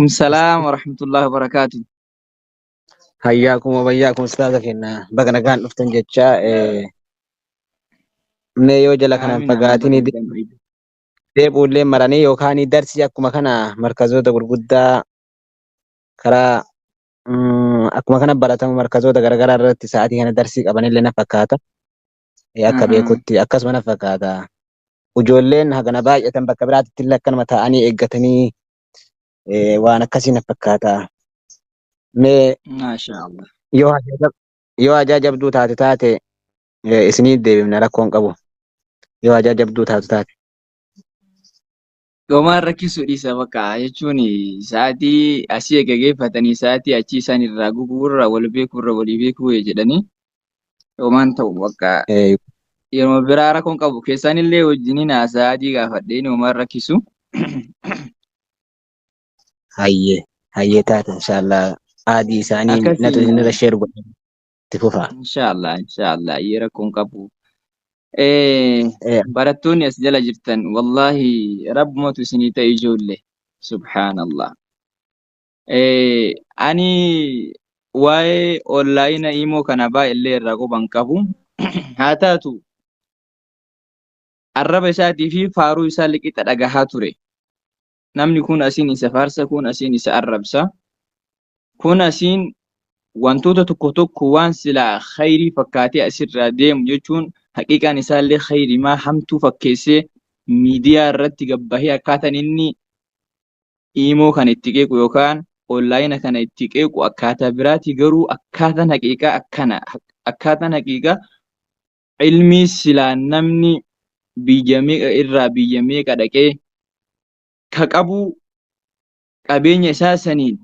Salaam wa rahmatullahi wa barakaatu. Hayyaakum wa bayyaakum ustaaza keenya baga nagaan dhuftan jecha mee yoo jala kanaan Amiin amiin fagaatiin baga nagaan dhuftan. deebi'ullee maranii yookaan darsii akkuma kana markazoota gurguddaa karaa akkuma kana baratamu markazoota garaagaraa irratti sa'aatii kana darsii qabanillee na fakkaata. Akka beekutti akkasuma na fakkaata. Ijoolleen hagana baay'atan bakka biraatti illee akkanuma taa'anii eeggatanii waan akkasii na fakkaata. Mee Maasha Allah. yoo hajaa jabduu taate taate isinii deebifna rakkoon qabu. Yoo hajaa jabduu taatu taate. Homaan rakkisuu dhiisa bakka jechuun sa'aatii asii eega geeffatanii sa'aatii achii isaan irraa guguu irra wal beekuu irra walii beekuu jedhanii homaan ta'u bakka yeroo biraa rakkoon qabu keessaan illee wajjiniin sa'aatii gaafadheen homaan rakkisu. Hayyee hayyee taate inshallah aadii isaanii Akkasii natu isinirra sheer godhe itti fufaa. Inshallah inshallah hayyee rakkoon qabu. Barattoonni as jala jirtan wallaahi rabbumatu isinii ta'e ijoollee subhaanallah. Ani waa'ee onlaayina imoo kana baay'illee irraa quban qabu. Haa taatu arraba isaatii fi faaruu isaa liqixa dhagahaa ture. Namni kun asiin isa faarsa, kun asiin isa arrabsa. Kun asiin wantoota tokko tokko waan silaa khayrii fakkaatee asirraa deemu jechuun haqiiqaan isaallee khayrimaa hamtuu fakkeessee miidiyaa irratti gabbahee akkaataan inni iimoo kana itti qeequ yookaan onlaayina kana itti qeequ akkaataa biraati garuu akkaataan haqiiqaa akkana akkaataan haqiiqaa ilmii silaa namni biyya meeqa irraa biyya meeqa dhaqee ka qabu qabeenya isaa saniin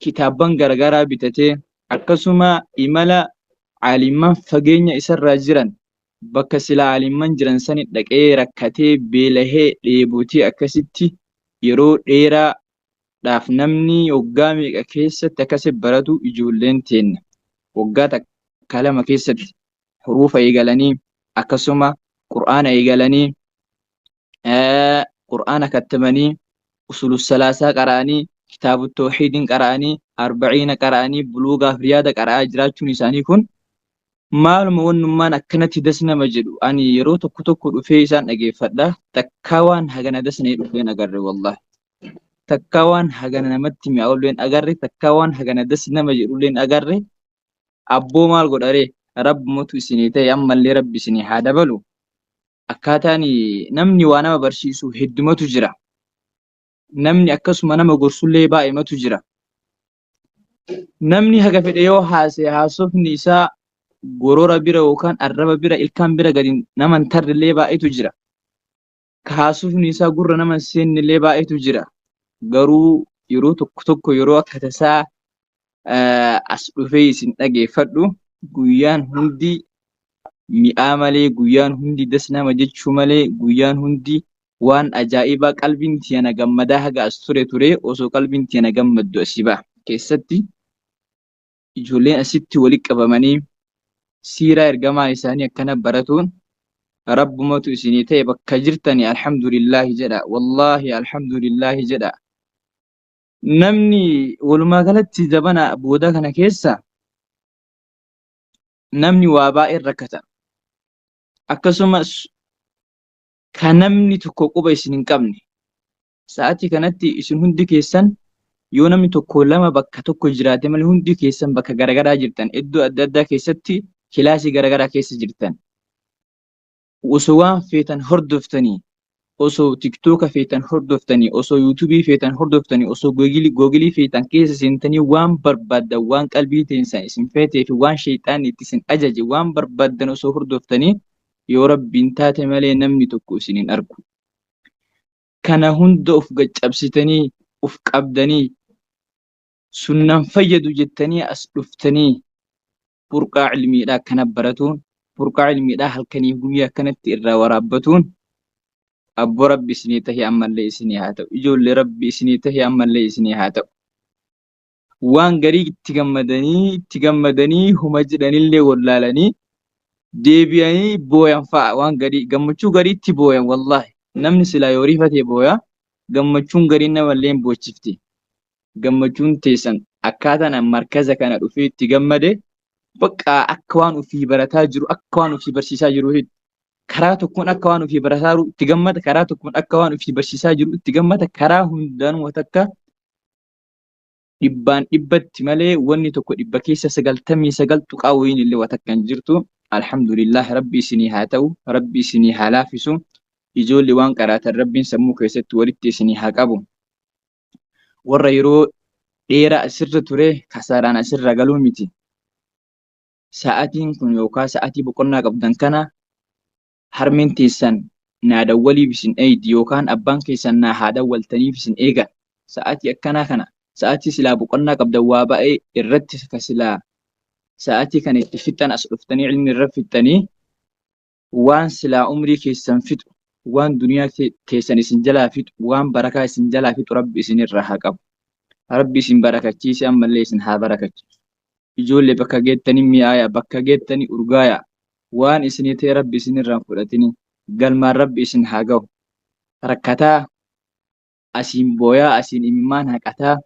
kitaabban garagaraa bitatee akkasuma imala aalimman fageenya isarraa jiran bakka silaa aalimman jiran sani dhaqee rakkatee beelahee dheebotee akkasitti yeroo dheeraa dhaaf namni waggaa meeqa keessatti akkasi baratu ijoolleen teenna waggaa takka lama keessatti huruufa eegalanii akkasuma qur'aana eegalanii qur'aana kattamanii usulu salaasaa qara'anii kitaabu tawhiidin qara'anii arba'iina qara'anii buluugaaf riyaada qara'aa jiraachuun isaanii kun maaluma wannummaan akkanatti das nama jedhu ani yeroo tokko tokko dhufee isaan dhageeffadha takkaa waan hagana das na jedhu hin agarre wallahi takkaa waan hagana namatti mi'aawullee hin agarre takkaa waan hagana das nama jedhullee hin agarre abboo maal godharee rabbumatu isinii ta'e ammallee rabbi isinii haa dabalu akkaataan namni waa nama barsiisu heddumatu jira. Namni akkasuma nama gorsullee baay'eematu jira. Namni haga fedhe yoo haase haasofni isaa gorora bira yookaan arraba bira ilkaan bira gadi nama hin tarrellee baay'eetu jira. Ka haasofni isaa gurra nama hin seennellee baay'eetu jira. Garuu yeroo tokko tokko yeroo akka tasaa as dhufee isin dhageeffadhu guyyaan hundi mi'aa malee guyyaan hundi das nama jechuu malee guyyaan hundi waan ajaa'ibaa qalbiin tiyya na gammadaa haga as ture ture osoo qalbiin tiyya na gammaddu asii ba'a. Keessatti ijoolleen asitti walitti qabamanii siiraa ergamaa isaanii akkana baratuun rabbumatu isinii ta'e bakka jirtani alhamdulillaahi jedha wallaahi alhamdulillaahi jedha. Namni walumaa galatti zabana boodaa kana keessa namni waa baay'een rakkata. Akkasumas kan namni tokko quba isin hin qabne sa'aatii kanatti isin hundi keessan yoo namni tokko lama bakka tokko jiraate malee hundi keessan bakka garagaraa jirtan iddoo adda addaa keessatti kilaasii garagaraa keessa jirtan. Osoo waan feetan hordoftanii osoo tiktooka feetan hordoftanii osoo yuutuubii feetan hordoftanii osoo googilii feetan keessa seentanii waan barbaaddan waan qalbii teessan isin feetee fi waan sheeyxaanni itti isin ajaje waan barbaaddan osoo hordoftanii yoo rabbiin taate malee namni tokko isin hin argu. Kana hunda of gaccabsitanii of qabdanii sunnan fayyadu jettanii as dhuftanii burqaa ilmiidhaa akkana baratuun burqaa ilmiidhaa halkanii guyyaa akkanatti irraa waraabbatuun abbo rabbi isinii tahi ammallee isinii haa ta'u ijoollee rabbi isinii tahi ammallee isinii haa ta'u waan garii itti gammadanii itti gammadanii huma jedhanillee wallaalanii deebi'anii booyan fa'a waan garii gammachuu gariitti booyan wallaahi namni silaa yoo rifatee booya gammachuun gariin namallee hin boochifti. Gammachuun teessan akkaataan an markaza kana dhufee itti gammade bakka akka waan ofii barataa jiru, akka waan ofii barsiisaa jiru, karaa tokkoon akka waan ofii barataa jiru itti gammada, karaa tokkoon akka waan ofii barsiisaa jiru itti gammada, karaa hundaanuu takka dhibbaan dhibbatti malee wanni tokko dhibba keessa 99 tuqaa wayiin illee waa takka hin jirtu. Alhamdulillah, Rabbi isinii haa ta'u, Rabbi isinii haa laafisu. Ijoollee waan qaraatan Rabbiin sammuu keessatti walitti isinii haa qabu. Warra yeroo dheeraa asirra ture kasaaraan asirra galuu miti. Sa'atiin kun yookaan sa'atii boqonnaa qabdan kana harmeen teessan naa dawwaliif isin eeydi yookaan abbaan keessan naa haa dawwaltaniif isin eegan. Sa'atii akkanaa kana, sa'atii silaa boqonnaa qabdan, waa baay'ee irratti ka silaa sa'atii kana itti fixxan, as dhuftanii ilmi irra fixxanii, waan silaa umrii keessan fixu, waan duniyaa teessan isin jalaa fixu, waan barakaa isin jalaa fixu Rabbi isin irraa haa qabu. Rabbi isin barakachiise, ammallee isin haa barakachiisu. Ijoollee, bakka geettanii mi'aaya, bakka geettanii urgaaya. Waan isinii ta'e Rabbi isin irraa hin fudhatini. Galmaan Rabbi isin haa gahu. Rakkataa asiin booyaa, asiin imimmaan haqataa,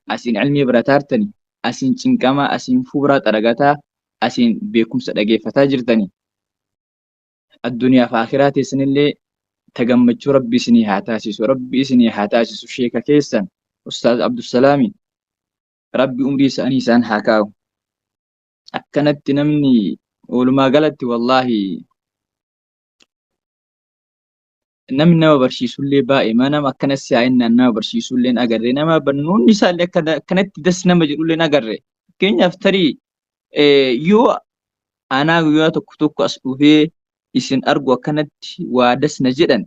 asiin ilmii barataartani, asiin cinqamaa, asiin fuuraa xaragataa, asiin beekumsa dhageeffataa jirtani. Addunyaa fi akhiraa teessanillee ta gammachuu Rabbi isinii haa taasisu. Rabbi isinii haa taasisu. Sheeka keessan Ustaaz Abdusalaami Rabbi umrii isaanii isaan haa kaa'u. Akkanatti namni walumaa galatti, wallaahi, namni nama barsiisullee baay'ee nama akkana si'aayinnaan nama barsiisullee hin agarre, nama barnoonni isaallee akkanatti das nama jedhullee hin agarre. Fakkeenyaaf, tarii yoo anaa guyyaa tokko tokko as dhufee isin argu akkanatti waa das na jedhan.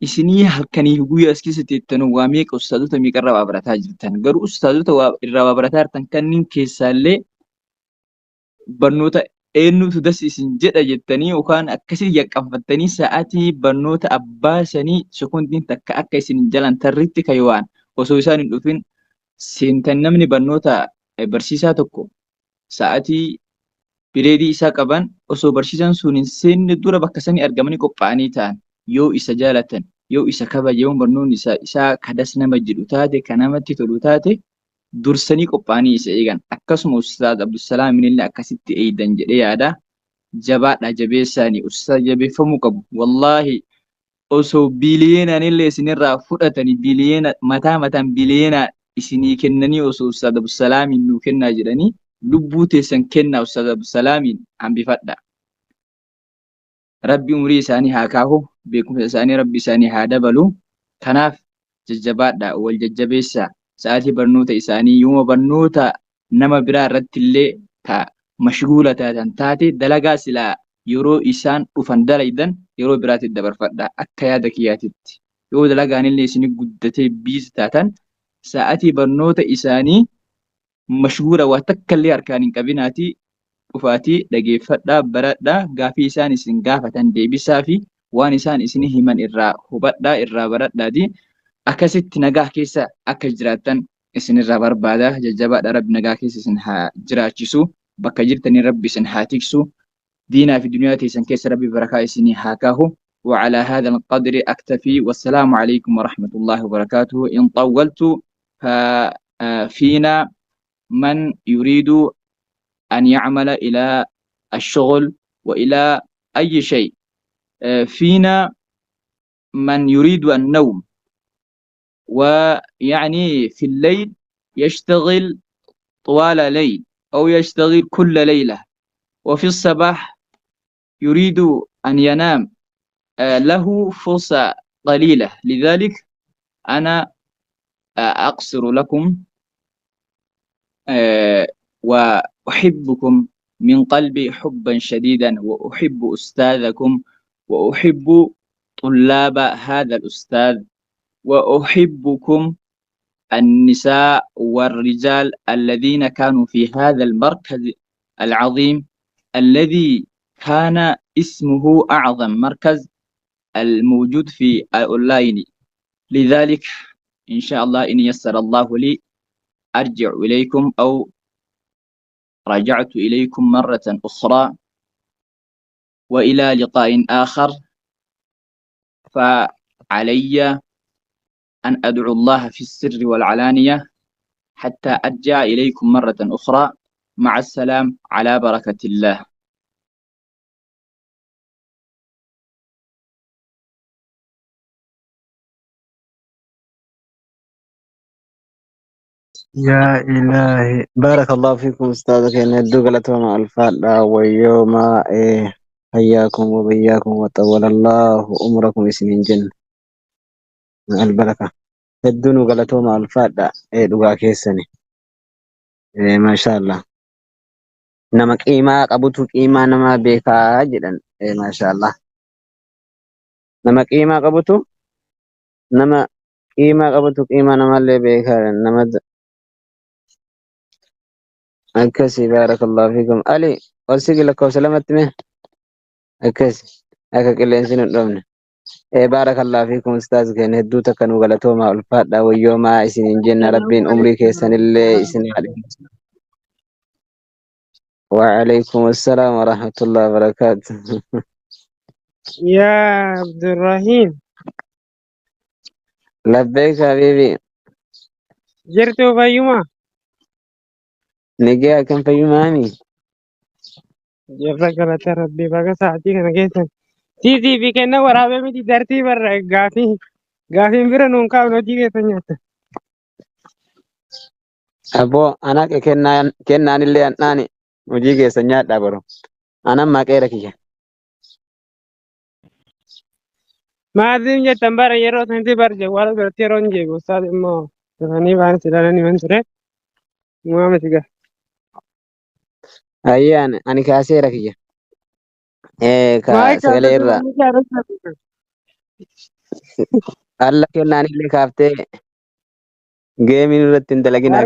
Isinii halkanii fi guyyaa as keessa teettanuu waa meeqa, ustaazota meeqarraa waa barataa jirtan? Garuu ustaazota waa irraa waa barataa jirtan kanneen keessaallee barnoota eenyutu das isin jedha jettanii yookaan akkasii yaqqanfattanii sa'aatii barnoota abbaa sanii sekondiin takka akka isin jalan tarriitti kaywaan osoo isaan hin dhufin seentan? Namni barnoota barsiisaa tokko sa'aatii bireedii isaa qaban osoo barsiisaan sun hin seenne dura bakka sanii argamanii qophaa'anii ta'an, yoo isa jaalatan, yoo isa kabaje, yoo barnoonni isaa kadas nama jedhu taate, kan namatti tolu taate, dursanii qophaa'anii isa eegan. Akkasuma Ustaaz Abdussalaamin illee akkasitti eeydan jedhee yaada. Jabaadha, jabeessaani. Ustaaz jabeeffamuu qabu. Wallaahi, osoo biliyeenaan illee isinirraa fudhatanii, biliyeena mataa mataan biliyeena isinii kennanii, osoo Ustaaz Abdussalaamin nuu kennaa jedhanii, lubbuu teessan kennaa Ustaaz Abdussalaamin hambifadha. Rabbi umrii isaanii haa kaahu, beekumsa isaanii Rabbi isaanii haa dabalu. Kanaaf jajjabaadha, wal jajjabeessaa. Sa'aatii barnoota isaanii yooma barnoota nama biraa irratti illee ka mashguula taatan taate, dalagaa silaa yeroo isaan dhufan dalaydan yeroo biraatti dabarfadha akka yaada kiyyaatitti. Yoo dalagaan illee isin guddatee biizi taatan, sa'aatii barnoota isaanii mashguula waa takka illee harkaan hin qabinaatii dhufaatii dhageeffadhaa, baradhaa, gaafii isaan isin gaafatan deebisaa fi waan isaan isin himan irraa hubadhaa, irraa baradhaati. Akkasitti nagaa keessa akka jiraattan isinirraa barbaada. Jajjabaadha, Rabbi nagaa keessa isin haa jiraachisu. Bakka jirtanii Rabbi isin haa tiksu. Diinaa fi duniyaa teessan keessa Rabbi barakaa isinii haa kaahu. وعلى هذا القدر أكتفي، والسلام عليكم ورحمة الله وبركاته. إن طولت ففينا من يريد أن يعمل إلى الشغل وإلى أي شيء، فينا من يريد النوم، ويعني في الليل يشتغل طوال ليل أو يشتغل كل ليلة، وفي الصباح يريد أن ينام، له فرصة قليلة. لذلك أنا أقصر لكم، وأحبكم من قلبي حبا شديدا، وأحب أستاذكم، وأحب طلاب هذا الأستاذ، وأحبكم النساء والرجال الذين كانوا في هذا المركز العظيم الذي كان اسمه أعظم مركز الموجود في الأونلاين. لذلك إن شاء الله إن يسر الله لي أرجع إليكم أو رجعت إليكم مرة أخرى، وإلى لقاء آخر. فعلي أن أدعو الله في السر والعلانية. حتى أرجع إليكم مرة أخرى. مع السلام على بركة الله. يا إلهي، بارك الله فيكم أستاذ كان الدقلة الفاتحة ويوم إيه حياكم وبياكم وطول الله عمركم سنين جنة البركة. Hedduu nu galatooma, alfaadha. Dhugaa keessani. Maashaallah. Nama qiimaa qabutu qiimaa nama beekaa jedhan. Maashaallah. Nama qiimaa qabutu, nama qiimaa qabutu qiimaa namallee beekaa nama akkasi. Baarakallahu fiikum. Ali ol sigi, lakkoofsa lamatti mee akkasi akka qilleensi nu hin dhoofne. Baarakallahu fiikum ustaaz keenya, hedduu takka nu galatooma, ulfaadha, wayyoomaa isiniin jenna. Rabbiin umrii keessanillee isin haa dheeressu. وعليكم السلام ورحمة الله وبركاته. يا عبد الرحيم. لبيك حبيبي. Jirtuu, fayyuma? Nagaya kan, fayyumaami. Jirra, galata Rabbii. Baga sa'aatii kana keessan. TTV kenna waraabee miti dartii barra gaafii gaafiin bira nuun kaa'u hojii keessan nyaata. Aboo anaqe kennaan kennaanillee an'aani hojii keessan nyaadhaa boru. Anan maqeera kiyya. Maaliin jettan bara yeroo sanatti bar jawwaala biratti yeroo hin jeequ ustaas immoo dafanii waan silaalanii himan ture. Muhammad gaa. Ayyaan ani kaaseera kiyya. Ka Maal sagalee kaasatu irraa namni jaalladha. Alla kennaanillee kaaftee geemiin irratti hin dalaginaa.